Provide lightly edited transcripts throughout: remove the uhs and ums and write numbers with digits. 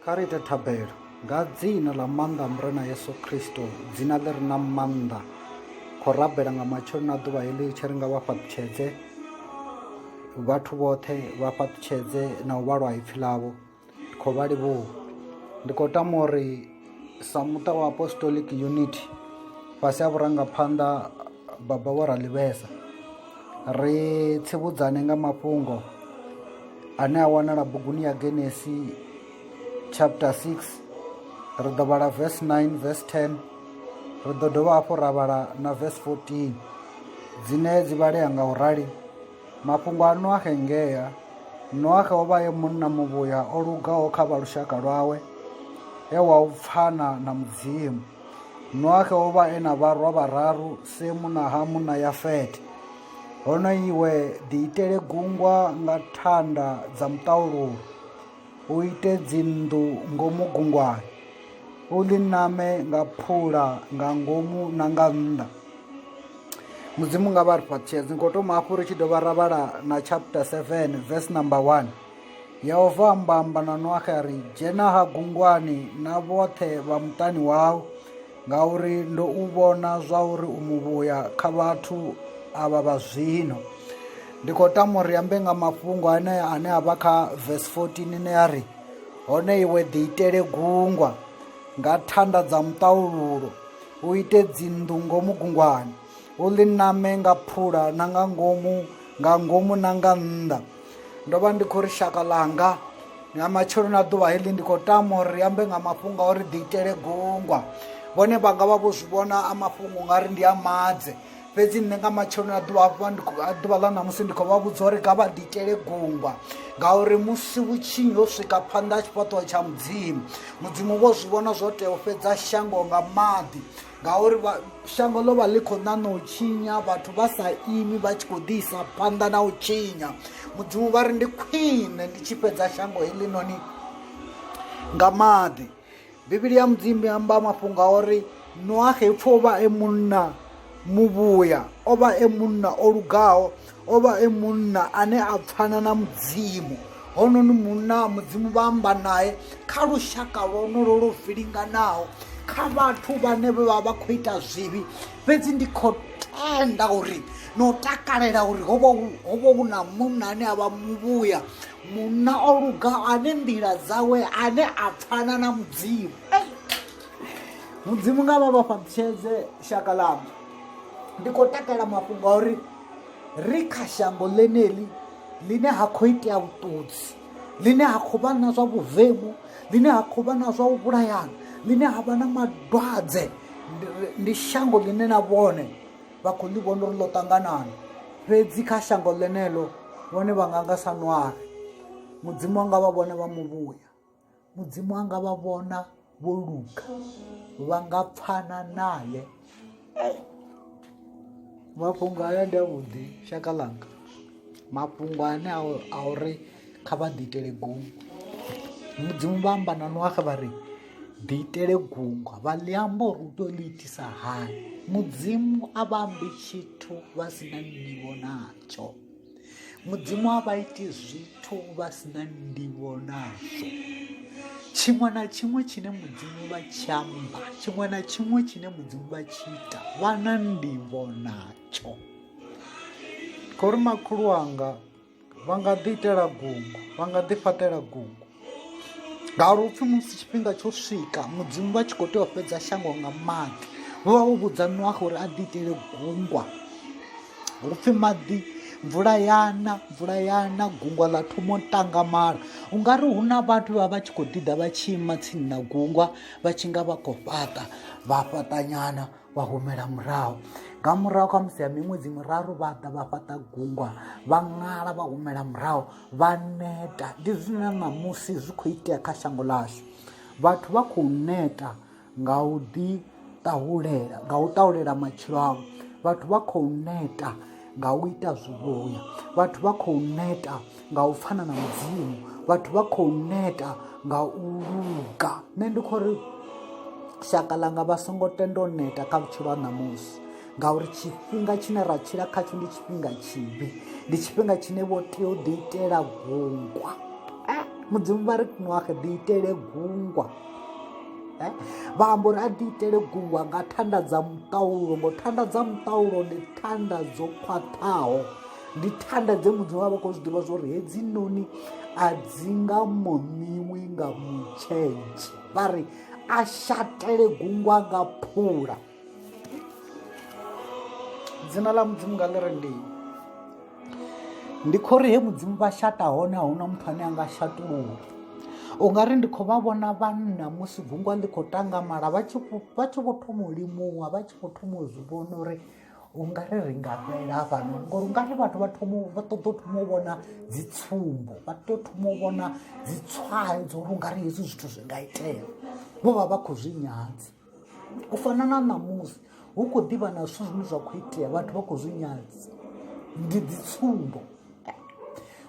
Kha ri ite thabelo. Nga dzina ḽa maanḓa a Murena Yesu Kristo, dzina ḽi re na maanḓa, khou rabela nga matsheloni a ḓuvha heḽi tshi ri nga vha fhaṱutshedze vhathu vhoṱhe vha fhaṱutshedze na u vhalwa ipfi ḽavho. Ndi khou vha livhuwa. Ndi khou tama uri sa muṱa wa Apostolic Unity fhasi ha vhurangaphanḓa baba vho Ralivhesa ri tsivhudzane nga mafhungo ane a wanala buguni ya Genesi chapter 6 ri ḓo vhala verse 9 verse 10 ri ḓo dovha hafhu ra vhala na verse 14 dzine dzi vhalea nga u rali mafhungo a Noaxe ngea Noaxe o vha e munna muvhuya o lugaho kha vha lushaka lwawe e wa u pfana na Mudzimu. Noaxe o vha e na vharwa vhararu, Semu na Hamu na Yafete. Hone iwe ḓiitele gungwa nga thanda dza muṱaululo, u ite dzinnḓu ngomu gungwani, u ḽi name nga phula nga ngomu na nga nnḓa. Mudzimu nga vha ri fhaṱutshedze. Ndi khou thoma hafhu ri tshi dovha ra vhala na chapter 7 verse number 1. Yehova amba amba na Noaxe a ri, Dzhena ha gungwani na vhoṱhe vha muṱani wau, ngauri ndo u vhona zwauri u muvhuya kha vhathu avha vha zwino. Ndi khou tama uri ambe nga mafhungo ane ane a vha kha verse 14 ine ya ri, Hone iwe ḓiitele gungwa nga thanda dza muṱaululo, u ite dzinnḓu ngomu gungwani, u ḽi name nga phula na nga ngomu nga ngomu na nga nnḓa. Ndo vha ndi khou ri shaka ḽanga nga matsheloni a ḓuvha heḽi ndi khou tama uri ri ambe nga mafhungo a uri ḓiitele gungwa. Vhone vha nga vha vho zwi vhona a mafhungo nga ri ndi a madze fhedzi nṋe nga matsheloni a ḓuvha hafha ndi khou- a ḓuvha ḽa ṋamusi ndi khou vha vhudza uri kha vha ḓiitele gungwa ngauri musi vhutshinyi ho swika phanḓa ha tshifhaṱuwo tsha mudzimu mudzimu vho zwi vhona zwo tea u fhedza shango nga maḓi ngauri shango ḽo vha ḽi khou ṋaṋa u tshinya vhathu vha sa imi vha tshi khou ḓi isa phanḓa na u tshinya mudzimu vha ri ndi khwine ndi tshi fhedza shango heḽinoni nga maḓi bivhili ya mudzimu i amba mafhungo a uri noaxe pfhi o vha e munna muvhuya o vha e munna o lugaho o vha e munna ane a pfana na mudzimu hononi munna mudzimu vha amba naye kha lushaka lwonolo lwo vilinganaho kha vhathu vhane vha vha vha khou ita zwivhi fhedzi ndi khou tenda uri no takalela uri ho vha hu na munna ane a vha muvhuya munna o luga ane nḓila dzawe ane a pfana na mudzimu mudzimu nga vha vha fhaṱutshedze shaka ḽanga ndi khou takalela mafhungo a uri ri kha shango ḽeneḽi ḽine ha khou itea vhuṱudzi ḽine ha khou vha na zwa vhuvemu ḽine ha khou vha na zwa u vhulayana ḽine ha vha na madwadze ndi shango ḽine na vhone vha khou ḽi vhona uri ḽo ṱanganana fhedzi kha shango ḽeneḽo vhone vha nga nga sa nwari mudzimu anga vha vhona vha muvhuya mudzimu anga vha vhona vho luga vha nga pfana naye mafhungo aya ndi avhuḓi shaka ḽanga mafhungo ane a uri kha vha ḓiitele gungwa mudzimu vha amba na noaxe vha ri ḓiitele gungwa vha ḽi amba uri u tea u ḽi itisa hani mudzimu a vha ambi tshithu vha si na ndivho natsho mudzimu a vha iti zwithu vha si na ndivho nazwo tshiṅwe na tshiṅwe tshine mudzimu vha tshi amba tshiṅwe na tshiṅwe tshine mudzimu vha tshi ita vha na ndivho natsho khori makhulu wanga vha nga ḓi itela gungwa vha nga ḓi fhaṱela gungwa ngauri upfhi musi tshifhinga tsho swika mudzimu vha tshi khou tea u fhedza shango nga maḓi vho vha vho vhudza Noaxe uri a ḓi itele gungwa hupfi maḓi mvula yana mvula yana gungwa ḽa thoma u tangamala ungari hu na vhathu vha vha tshi khou ḓi ḓa vha tshi ima tsini na gungwa vha tshi nga vha khou fhaṱa vha fhaṱa nyana vha humela murahu nga murahu kha musi ya miṅwedzi miraru vha ḓa vha fhaṱa gungwa vha ṅala vha humela murahu vha neta ndi zwine na ṋamusi zwi khou itea kha shango ḽashu vhathu vha khou neta nga u ḓi ṱahulela nga u ṱahulela matshilo avho vhathu vha khou neta nga u ita zwivhuya vhathu vha khou neta nga u pfana na mudzimu vhathu vha khou neta nga u luga nṋe ndi khou ri shaka ḽanga vha songo tenda u neta kha vhutshilo ha ṋamusi ngauri tshifhinga tshine ra tshila khatsho ndi tshifhinga tshivhi ndi tshifhinga tshine vho tea u ḓi itela gungwa. Mudzimu vha ri Noaxe ḓi itele gungwa. Vha amba uri a ḓi itele gungwa nga thanda dza muṱaulo, ngo thanda dza muṱaulo ndi thanda dzo khwaṱhaho, ndi thanda dze Mudzimu vha vha khou zwi ḓivha zwa uri hedzi noni a dzi nga moṋiwi nga mutshetshe. Vha ri a shatele gungwa nga phula. Dzina ḽa Mudzimu nga ḽi rendiwe. Ndi khou ri he Mudzimu vha shata hone a huna muthu ane a nga shatulula. U nga ri ndi khou vha vhona vhanna musi gungwa ḽi khou tangamala vha tshi vha tshi vho thoma u limuwa vha tshi vho thoma u zwi vhona uri u nga ri ri nga fhela hafhanoni ngori u nga ri vhathu vha thoma vha ṱoḓa u thoma u vhona dzi tsumbo vha tea u thoma u vhona dzi tswayo dzo uri u nga ri hezwi zwithu zwi nga itea vho vha vha khou zwi nyadza. U fana na ṋamusi hu khou ḓivha na zwithu zwine zwa khou itea vhathu vha khou zwi nyadza ndi dzi tsumbo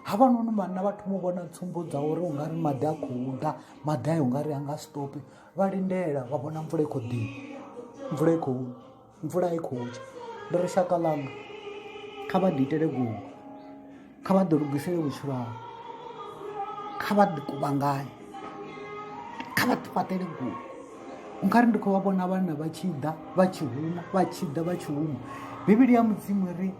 havhanoni vhanna vha thoma u vhona tsumbo dza uri u nga ri maḓi a khou ḓa maḓi ayo u nga ri a nga stop vha lindela vha vhona mvula i khou ḓi mvula i khou mvula i khou tsha ndi ri shaka ḽanga kha vha ḓi itele gungwa kha vha ḓi lugisele vhutshilo havho kha vha ḓi kuvhanganye kha vha ḓi fhaṱele gungwa u nga ri ndi khou vha vhona vhanna vha tshi ḓa vha tshi huma vha tshi ḓa vha tshi huma bivhili ya mudzimu ri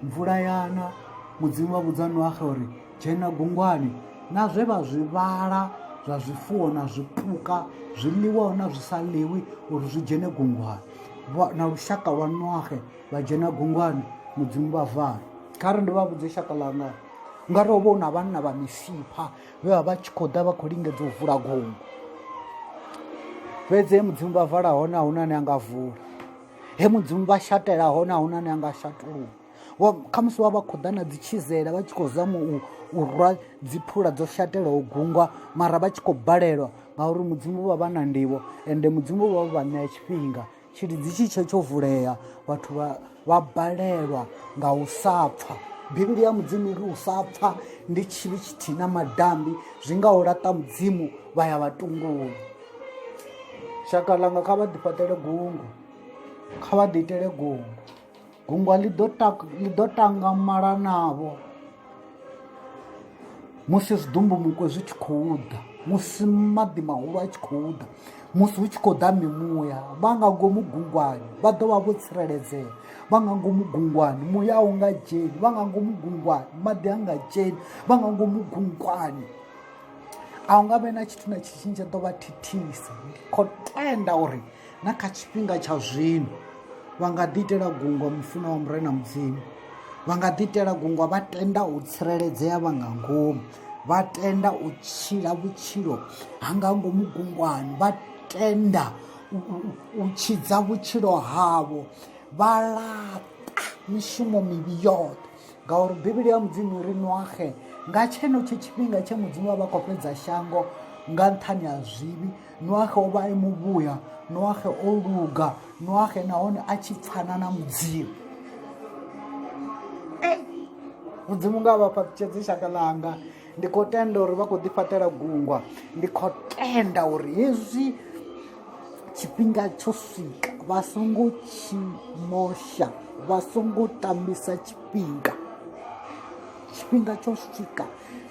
mvula yana mudzimu vha vhudza noaxe uri dzhena gungwani na zwe vha zwi vhala zwa zwifuwo na zwipuka zwi ḽiwaho na zwi sa ḽiwi uri zwi dzhene gungwani na lushaka lwa noaxe vha dzhena gungwani mudzimu vha vala kha ri ndi vha vhudze shaka ḽanga nga ri ho vha hu na vhanna vha misipha vhe vha vha tshi khou ḓa vha khou lingedza u vula gungwa fhedzi he mudzimu vha vala hone a huna ane a nga vula he mudzimu vha shatela hone a huna ane a nga shatuluwa khamusi vha vha khou ḓa na dzi tshizela vha tshi khou zama u rwa dziphula dzo shatelaho gungwa mara vha tshi khou balelwa ngauri mudzimu vha vha na ndivho ende mudzimu vha vha ṋea tshifhinga Tshilidzi tshi tshe tsho vulea vhathu vha vha balelwa nga u sa pfa. Bivhili ya Mudzimu iri u sa pfa ndi tshivhi tshithihi na madambi zwi ngaho laṱa Mudzimu vha ya vhatunguni. Shaka ḽanga kha vha ḓifhaṱele gungwa, kha vha ḓiitele gungwa, gungwa ḽi ḓo ḽi ḓo tangamala navho. Musi zwiḓumbumukwe zwi tshi khou ḓa, musi maḓi mahulu a tshi khou ḓa, musi hu tshi khou ḓa mimuya vha nga ngomu gungwani vha ḓo vha vho tsireledzea, vha nga ngomu gungwani muya a u nga dzheni, vha nga ngomu gungwani maḓi a nga dzheni, vha nga ngomu gungwani a hu nga vhe na tshithu na tshithihi tshine tsha ḓo vha thithisa. Ndi khou tenda uri na kha tshifhinga tsha zwino vha nga ḓi itela gungwa mufunwa wa murena mudzimu vha nga ḓi itela gungwa vha tenda u tsireledzea vha nga ngomu vha tenda u tshila vhutshilo ha nga ngomu gungwani vha tenda u tshidza vhutshilo havho vha laṱa mishumo mivhi yoṱhe ngauri bivhili ya mudzimu iri noaxe nga tshenetsho tshifhinga tshe mudzimu a vha khou fhedza shango nga nṱhani ha zwivhi Noaxe o vha e muvhuya, Noaxe o luga, Noaxe nahone a tshi pfana na Mudzimu. Mudzimu nga vha fhaṱutshedze shaka ḽanga ndi khou tenda uri vha khou ḓifhaṱela gungwa ndi khou tenda uri hezwi tshifhinga tsho swika vha songo tshi mosha vha songo tambisa tshifhinga tshifhinga tsho swika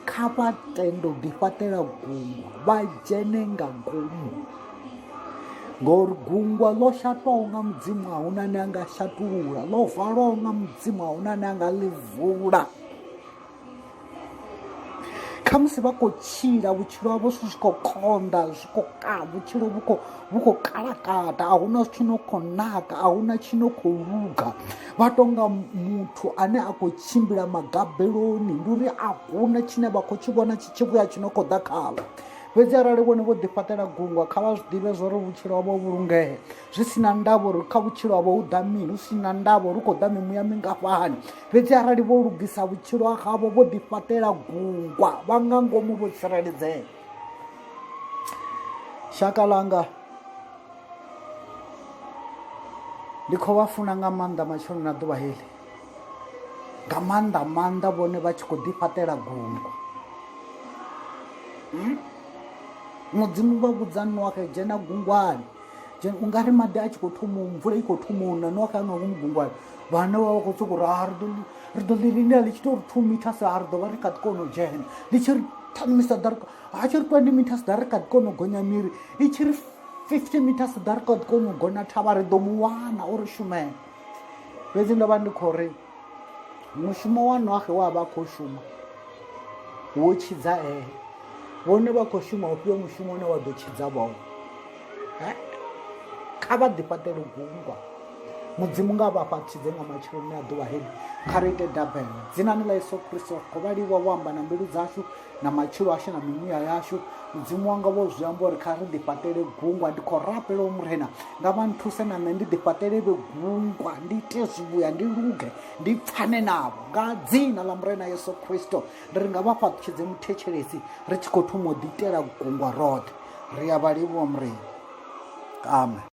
Kha vha tende u ḓifhaṱela gungwa vha dzhene nga ngomu ngori gungwa ḽo shatwaho nga mudzimu a huna ane a nga shatulula ḽo valwaho nga mudzimu a huna ane a nga ḽi vula khamusi vha khou tshila vhutshilo havho zwithu zwi khou konḓa zwi khou ka vhutshilo vhu khou vhu khou kalakata a huna zwithu no khou naka a huna tshi no khou luga vha tonga muthu ane a khou tshimbila magabeloni ndi uri a huna tshine vha khou tshi vhona tshi tshi vhuya tshi no khou ḓa khavho fhedzi arali vhone vho ḓifhaṱela gungwa kha vha zwi ḓivhe zwa uri vhutshilo havho vhulungee zwi si na ndavha uri kha vhutshilo havho hu ḓa mini hu si na ndavha uri hu khou ḓa mimuya mingafhani fhedzi arali vho lugisa vhutshilo havho vho ḓifhaṱela gungwa vha nga ngomu vho tsireledzea shaka langa ndi khou vha funa nga maanḓa matsheloni na ḓuvha heḽi nga maanḓa maanḓa vhone vha tshi khou ḓifhaṱela gungwa hmm? Mudzimu vha vhudza Noaxe dzhena gungwani u nga ri maḓi a tshi khou thoma mvula i khou thoma u na Noaxe a nga ngomu gungwani vhana vha vha khou sokou ri ah, ri ḓo ḽi lindela ḽi tshi tou ri 2 meters a ri ḓo vha ri kha ḓi kona u dzhena ḽi tshi ri 10 meters ḓa ri ha tshi ri 20 meters ḓa ri kha ḓi kona u gonya miri i tshi ri 50 meters ḓa ri kha ḓi kona u gonya thavha ri ḓo mu wana o ri shumela fhedzi ndo vha ndi khou ri mushumo wa noaxe wa vha khou shuma wo tshidza ee vhone vha khou shuma ufhio mushumo une wa ḓo tshidza vhone kha vha ḓifhaṱele gungwa mudzimu nga vha fhaṱutshedze nga matsheloni a ḓuvha heḽi kha ri ite dabelo dzinani ḽa yesu kristo ri khou vhaliwa vho amba na mbilu dzashu na matshilo ashu na mimuya yashu mudzimu wanga vho zwi amba uri kha ri ḓifhaṱele gungwa ndi khou rabela murena nga vha nthuse na nṋe ndi ḓifhaṱele vhe gungwa ndi ite zwivhuya ndi luge ndi pfane navho nga dzina ḽa murena yesu kristo ndi ri nga vha fhaṱutshedze muthetshelesi ri tshi khou thoma u ḓiitela gungwa roṱhe ri a vha livhuwa murena amen.